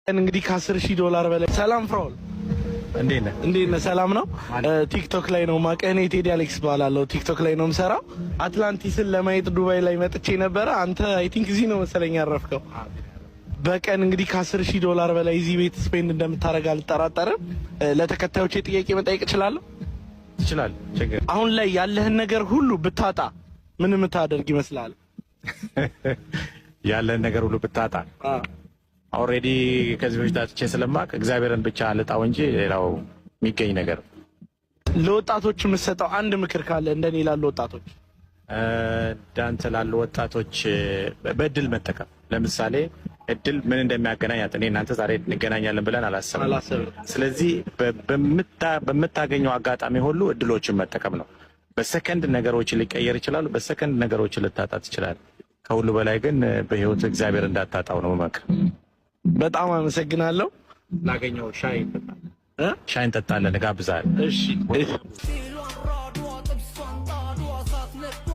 እንግዲህ ከ10,000 ዶላር በላይ። ሰላም ፍራኦል። እንዴት ነህ? እንዴት ነህ? ሰላም ነው። ቲክቶክ ላይ ነው ማቀህ። እኔ ቴዲ አሌክስ እባላለሁ። ቲክቶክ ላይ ነው የምሰራው። አትላንቲስን ለማየት ዱባይ ላይ መጥቼ ነበረ። አንተ I think እዚህ ነው መሰለኝ ያረፍከው። በቀን እንግዲህ ከ10,000 ዶላር በላይ እዚህ ቤት spend እንደምታደርግ አልጠራጠርም። ለተከታዮቼ ጥያቄ መጠየቅ እችላለሁ? ትችላለህ። ችግር አሁን ላይ ያለህን ነገር ሁሉ ብታጣ ምን የምታደርግ ይመስልሃል? ያለን ነገር ሁሉ ብታጣ፣ already ከዚህ በፊት አጥቼ ስለማቅ እግዚአብሔርን ብቻ ልጣው እንጂ ሌላው የሚገኝ ነገር ለወጣቶች የምትሰጠው አንድ ምክር ካለ፣ እንደኔ ላሉ ወጣቶች? እንዳንተ ላሉ ወጣቶች በእድል መጠቀም። ለምሳሌ እድል ምን እንደሚያገናኝ፣ እኔ እናንተ ዛሬ እንገናኛለን ብለን አላሰብንም። አላሰብንም። ስለዚህ በምታገኘው አጋጣሚ ሁሉ እድሎችን መጠቀም ነው። በሰከንድ ነገሮች ሊቀየር ይችላሉ። በሰከንድ ነገሮችን ልታጣ ትችላለህ። ከሁሉ በላይ ግን በህይወት እግዚአብሔር እንዳታጣው ነው መመክር። በጣም አመሰግናለሁ። ላገኘው ሻይ እ? ሻይ እንጠጣለን፣ እጋብዛለሁ። እሺ።